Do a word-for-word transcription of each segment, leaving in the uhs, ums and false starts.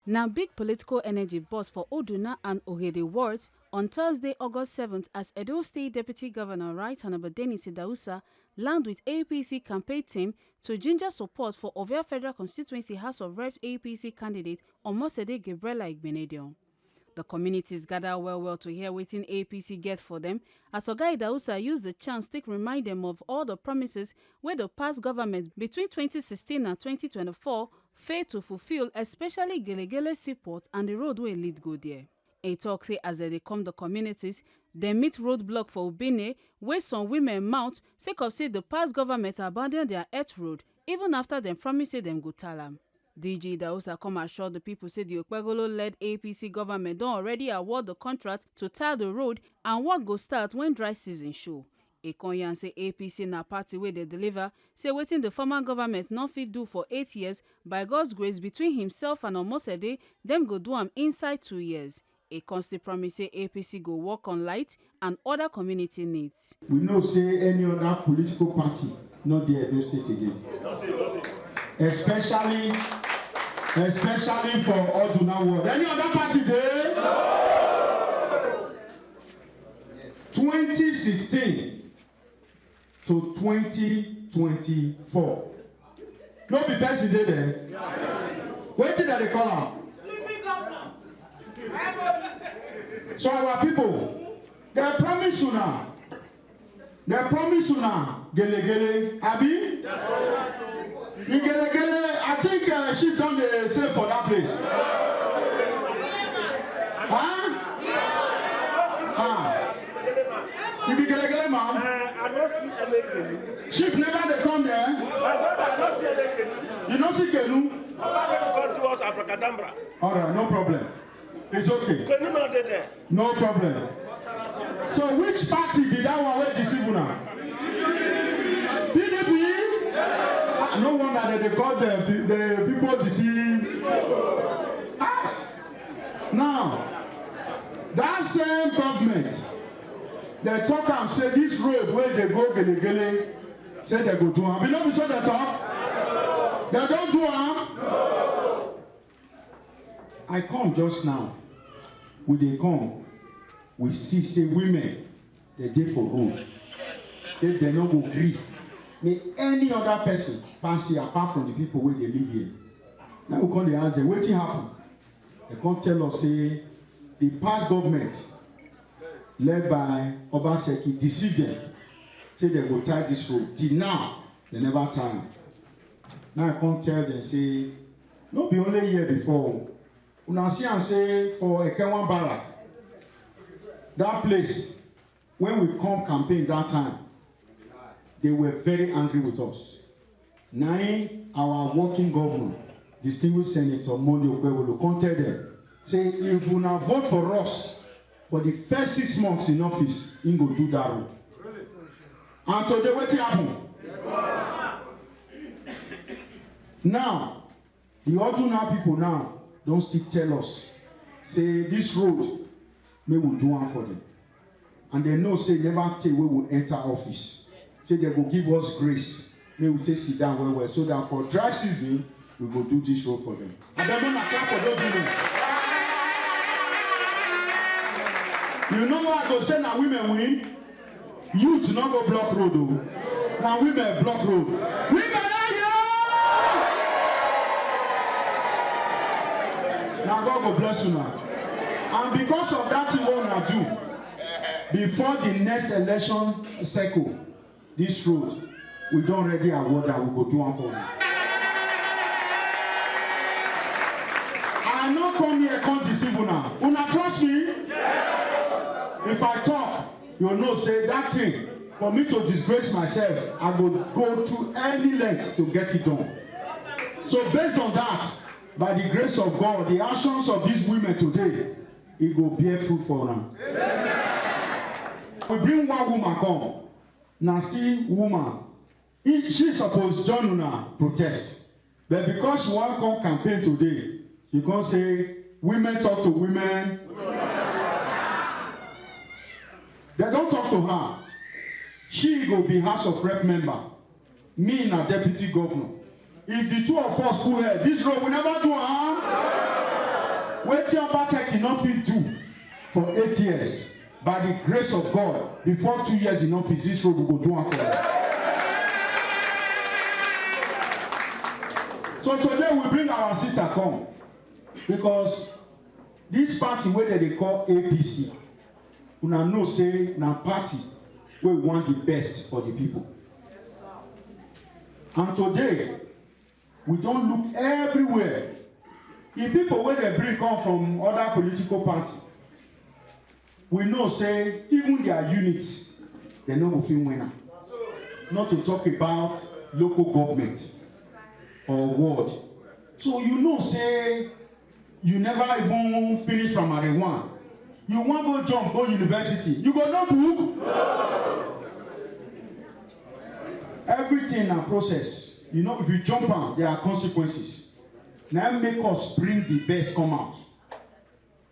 Na big political energy burst for Oduna and Ogede wards on Thursday, August seventh, as Edo State Deputy Governor Right Honorable Dennis Idahosa land with A P C campaign team to ginger support for Ovia Federal Constituency House of Reps A P C candidate Omosede Gabriella Igbenedion. The communities gather well well to hear wetin A P C get for them, as Oga Idahosa use the chance take remind them of all the promises wey the past government between twenty sixteen and twenty twenty-four fail to fulfill, especially Gelegele Seaport and the road wey lead go there. E talk say as dem dey come the communities, dem meet roadblock for Ubine wey some women mount sake of say the past government abandon their earth road even after dem promise say dem go tile am. D G Idahosa come assure the people say the Okpegolo-led A P C government don already award the contract to tile the road and work go start when dry season show. E come yarn say A P C na party wey dey deliver, say wetin the former government no fit do for eight years, by God's grace, between himself and Omosede, dem go do am inside two years. E come still promise say A P C go work on light and other community needs. We know say any other political party no dey Edo State again, especially especially for Oduna ward. Any other party dey? Twenty sixteen to twenty twenty-four. No be person dey there. Wetin dem dey call am? So our people, dem promise una, dem promise una gelegele, abi? The gelegele, I think uh, sheep don dey save for that place. Huh? Ah. You be gelegele man? Uh, I don't see any canoe. Sheep never dey come there? My brother, I don't see any canoe. You no see canoe? Obasanjo come do us abracadabra. All right, no problem. It's okay. Canoe no dey there. No problem. So which party be that one wey deceive una? P D P? Ah, no wonder that they call the, the people deceive. Ah. Now, that same government, they talk am say this road wey dey go Gelegele, say they go do am. Be no be so they talk? They don do am? I come just now. We dey come, we see say women dey dey for road. Say dem no go gree make any other person pass here apart from the people wey dey live here. Now we come dey ask dem wetin happen. Dem come tell us say the past government led by Obaseki deceive dem, say dem go tie this road. Till now, dem never tie am. Now I come tell dem say no be only here before o. Una see am say for Ekenwan Barrack, that place, when we come campaign that time, they were very angry with us. Na im our working governor, distinguished Senator Monday Okpebholo, come tell them say if una vote for us for the first six months in office, im go do that road. And today wetin happen? Now, the Oduna people now don still tell us say this road, make we do am for them. And dem know say never tey wey we enter office, say dem go give us grace, make we take sit down well well, so that for dry season, we go do this road for them. Abeg, make una clap for those women. You know why I go say na women win? Youth no go block road o. Na women block road. Women are here! Na God go bless una. And because of that thing wey una do, before the next election cycle, this road, we don already award am, we go do am for una. I no come here come deceive una. Una trust me? If I talk, you know say that thing, for me to disgrace myself, I go go through any length to get it done. So based on that, by the grace of God, the actions of these women today, e go bear fruit for una. We bring one woman come. Na still woman. He, she suppose join una protest. But because she wan come campaign today, she come say women talk to women. Dem don talk to her. She go be House of Rep member. Me na deputy governor. If the two of us put head, this road we never do am. Wetin Obaseki no fit do for eight years, by the grace of God, before two years in office, this road go do am for you. So today we bring our sister come because this party wey dem dey call A P C, una know say na party wey want the best for the people. And today, we don look everywhere. The people wey dem bring come from other political party, we know say even their units, dem no go fit win am. Not to talk about local government or ward. So you know say you never even finish primary one. You wan go jump go university. You go know book? Everything na process. You know, if you jump am, there are consequences. Na im make us bring the best come out.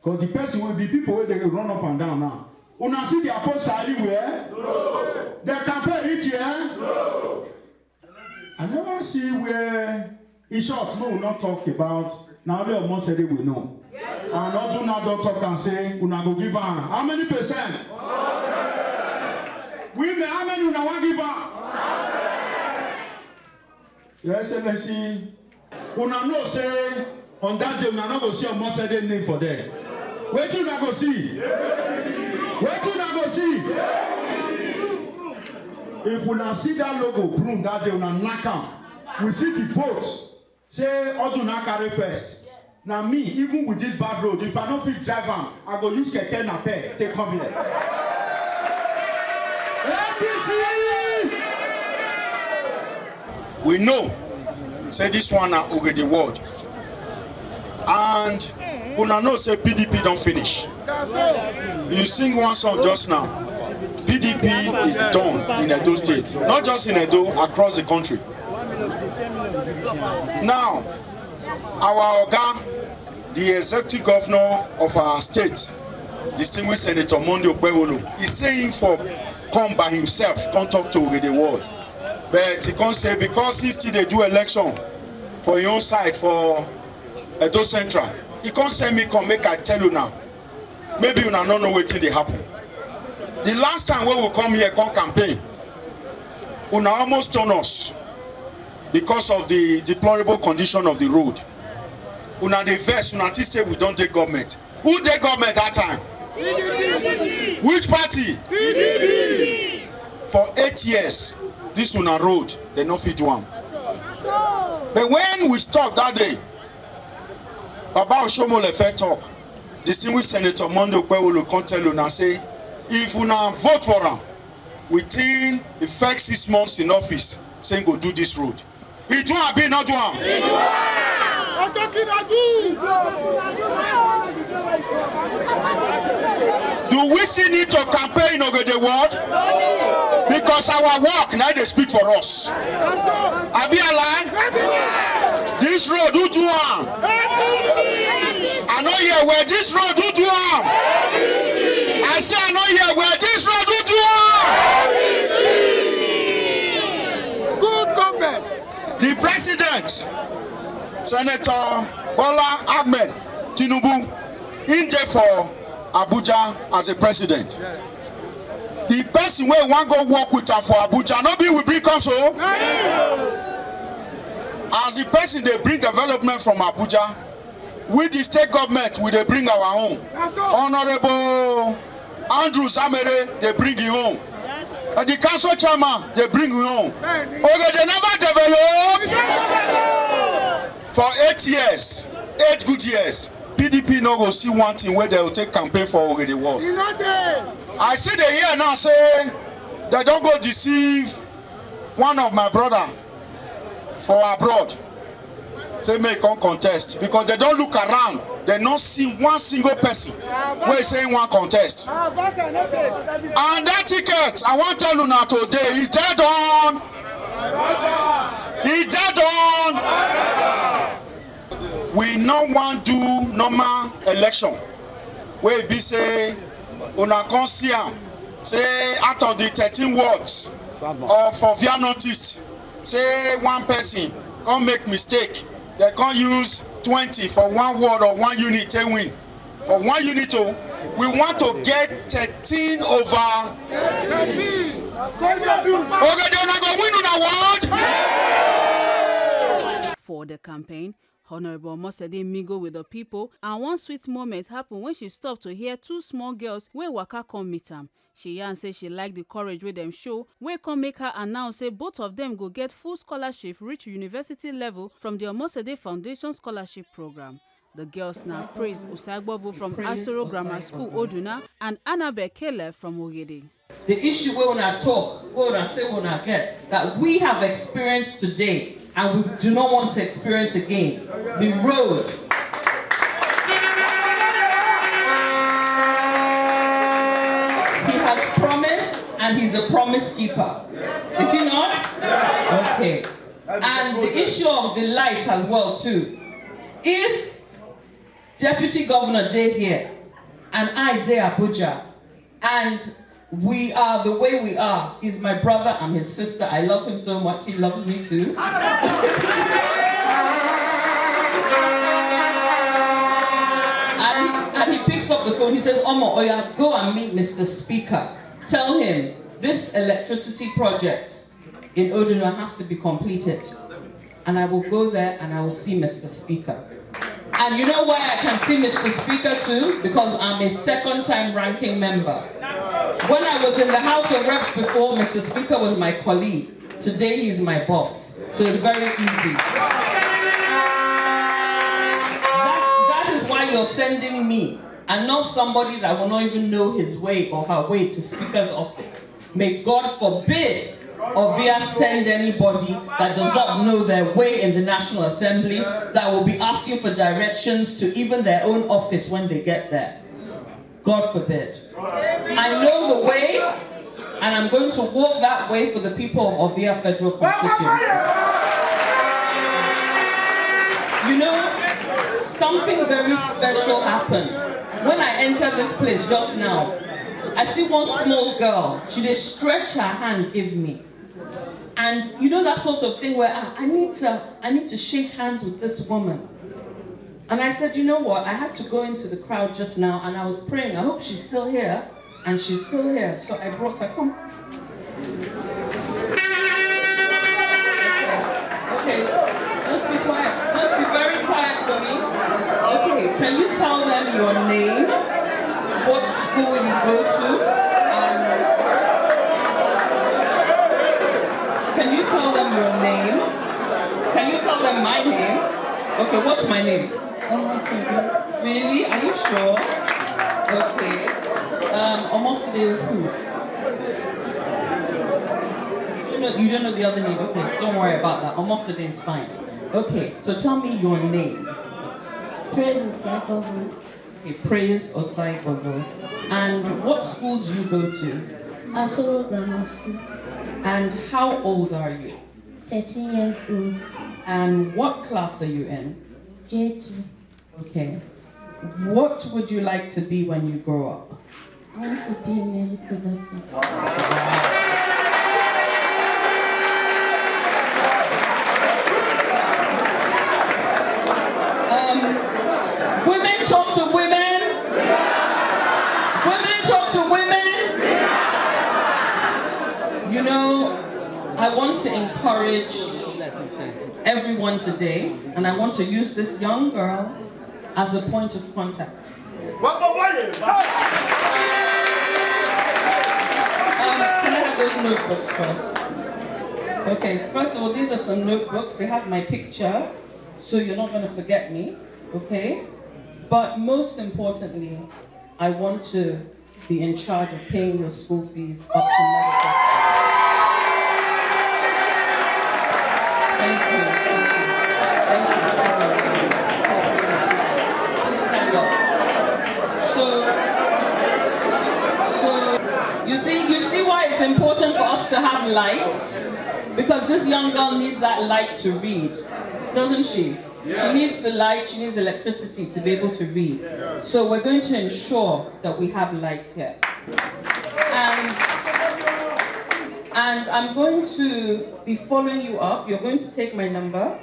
Because the person wey be people wey dey run up and down now, una see their poster anywhere? Their campaign reach here? I never see where, in short, no, we not talk about, na only Omosede we know. And Oduna don talk and say, una go give am. How many percent? Women, how many una wan give am? Your Excellency, una know say on that day, una no go see Omosede name for there. Wetin una go see? Wetin una go see? If una see that logo, broom, that day, una knack am. We see the vote. Say Oduna carry first. Na me, even with this bad road, if I no fit drive am, I go use keke napep take come here. A P C! We know say this one na Ogede ward. And una know say P D P don finish. You sing one song just now. P D P is done in Edo State. Not just in Edo, across the country. Now, our oga, the executive governor of our state, distinguished Senator Monday Okpewolo, he say him for come by himself, come talk to Ogede ward. But he come say because he still dey do election for him own side for Edo Central, he come send me come make I tell una. Maybe una no know wetin dey happen. The last time wey we come here come campaign, una almost turn us because of the deplorable condition of the road. Una dey vex, una think say we don dey government. Who dey government that time? Which party? For eight years, this una road, dem no fit do am. But when we stop that day, Baba Oshiomhole first talk. Distinguished Senator Monday Okpewolo come tell una say, if una vote for am, within the first six months in office, say he go do this road. He do am, abi he no do am? Do we still need to campaign in Ogede ward? Because our work na dey speak for us. Abi I lie? This road, who do am? I no hear where this road, who do am? I say I no hear where this road, who do am? Good government. The president, Senator Bola Ahmed Tinubu, he dey for Abuja as a president. The person wey wan go work with am for Abuja, no be we bring come so. As the person dey bring development from Abuja, we the state government, we dey bring our own. Honorable Andrew Zamere dey bring him own. And the council chairman dey bring him own. Ogede never develop for eight years, eight good years. P D P no go see one thing wey dem go take campaign for Ogede world. I still dey hear now say dem don go deceive one of my brother for abroad. Say make e come contest because dem don look around, dem no see one single person wey say he wan contest. And that ticket, I wan tell una today, is dead on. Is dead on. We no wan do normal election wey be say una come see am say out of the thirteen wards of Ovia North East, say one person come make mistake, dem come use twenty for one ward or one unit take win. For one unit o, we want to get thirteen over. Ogede, una go win una ward. For the campaign, Honorable Mosede mingle with the people, and one sweet moment happen when she stop to hear two small girls wey waka come meet am. She yarn say she like the courage wey dem show, wey come make her announce say both of them go get full scholarship reach university level from the Omosede Foundation Scholarship Program. The girls na Praise Osagbovo from Asoro Grammar School, Oduna, and Annabel Caleb from Ogede. The issue wey una talk, wey una say una get, that we have experienced today and we do not want to experience again. The road. He has promised and he's a promise keeper. Is he not? Okay. And the issue of the light as well too. If Deputy Governor dey here and I dey Abuja, and we are the way we are. He's my brother, I'm his sister. I love him so much, he loves me too. And he, and he picks up the phone, he says, Omo, oya, go and meet Mister Speaker. Tell him this electricity project in Oduna has to be completed. And I will go there and I will see Mister Speaker. And you know why I can see Mister Speaker too? Because I'm a second time ranking member. When I was in the House of Reps before, Mister Speaker was my colleague. Today he is my boss. So it's very easy. That, that is why you're sending me and not somebody that will not even know his way or her way to Speaker's office. May God forbid Ovia send anybody that does not know their way in the National Assembly that will be asking for directions to even their own office when they get there. God forbid. I know the way, and I'm going to walk that way for the people of Ovia Federal Constituency. You know, something very special happened. When I entered this place just now, I see one small girl. She dey stretch her hand give me. And you know that sort of thing where, ah, I need to I need to shake hands with this woman. And I said, you know what? I had to go into the crowd just now and I was praying, I hope she's still here. And she's still here. So I brought her. Come. Okay, just be quiet. Just be very quiet for me. Okay, can you tell them your name, what school you go to, and can you tell them your name? Can you tell them my name? Okay, what's my name? Omosede. Really? Are you sure? Okay. Um, Omosede who? You don't, know, you don't know the other name? Okay, don't worry about that. Omosede is fine. Okay, so tell me your name. Praise Osaigogo. Okay, Praise Osaigogo. And what school do you go to? Asoro Grammar School. And how old are you? Thirteen years old. And what class are you in? J two. Okay. What would you like to be when you grow up? I want to be a medical doctor. Um, women talk to women. Women talk to women. You know, I want to encourage everyone today, and I want to use this young girl as a point of contact. Um, can I have those notebooks first? Okay, first of all, these are some notebooks. They have my picture, so you're not going to forget me, okay? But most importantly, I want to be in charge of paying your school fees up to medical. Thank you. Thank you. Thank you. Please stand up. So, so you see, you see why it's important for us to have light, because this young girl needs that light to read, doesn't she? She needs the light, she needs electricity to be able to read. So we're going to ensure that we have light here. And, and I'm going to be following you up. You're going to take my number,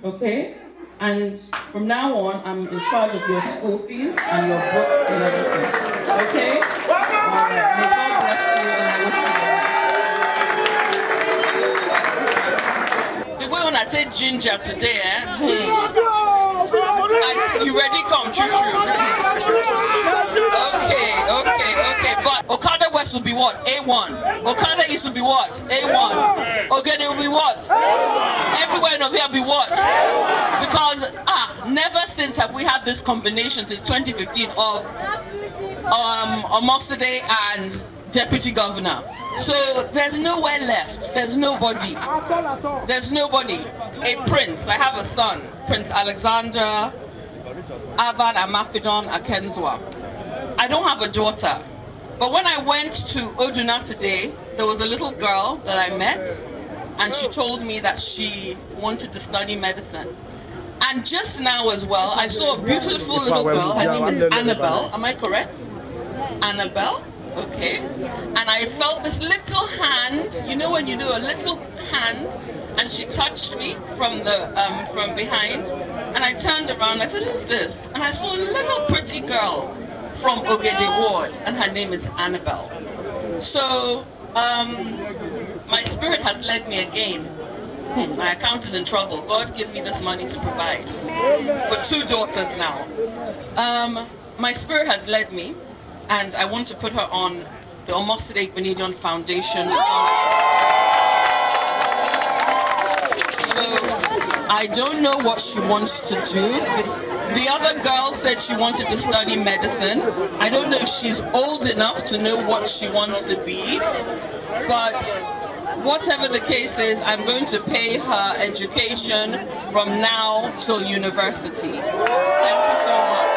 okay? And from now on, I'm in charge of your school fees and your books and everything. Okay? All right. May God bless you and I wish you well. The way una take ginger today, eh? Hmm. I see you ready, come true, true. Okay, okay, okay. But Okada West will be what? A one. Okada East will be what? A one. Ogede will be what? Everywhere in Ovia be what? Because, ah, never since have we had this combination since twenty fifteen of um, Omosade and deputy governor. So there's nowhere left. There's nobody. There's nobody. A prince. I have a son, Prince Alexander Avan Amafidon Akenzwa. I don't have a daughter. But when I went to Oduna today, there was a little girl that I met, and she told me that she wanted to study medicine. And just now as well, I saw a beautiful little girl. Her name is Annabelle. Am I correct? Annabelle? Okay. And I felt this little hand. You know when you do a little hand, and she touched me from the um, from behind, and I turned around. I said, "Who's this?" And I saw a little pretty girl from Ogede Ward, and her name is Annabelle. So um, my spirit has led me again. Hmm, my account is in trouble. God, give me this money to provide for two daughters now. Um, my spirit has led me, and I want to put her on the Omosade Igbinedion Foundation scholarship. So I don't know what she wants to do. The, the other girl said she wanted to study medicine. I don't know if she's old enough to know what she wants to be, but whatever the case is, I'm going to pay her education from now till university. Thank you so much.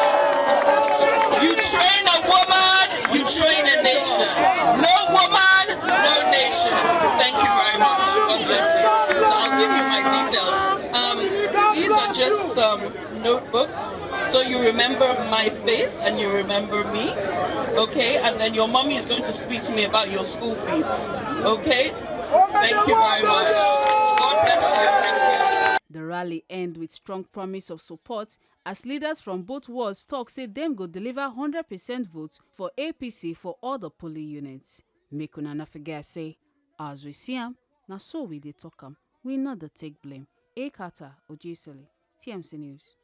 You train a woman, you train a nation. No woman, no nation. Thank you very much. God bless you. So I'll give you my details. Um, these are just some notebooks. So you remember my face and you remember me. Okay? And then your mommy is going to speak to me about your school fees. Okay? Thank you very much. God bless you. Thank you. The rally end with strong promise of support as leaders from both wards talk say dem go deliver hundred percent votes for A P C for all the polling units. Make una no forget say, as we see am, na so we dey talk am. We no dey take blame. A Carter Ojesele, T M C News.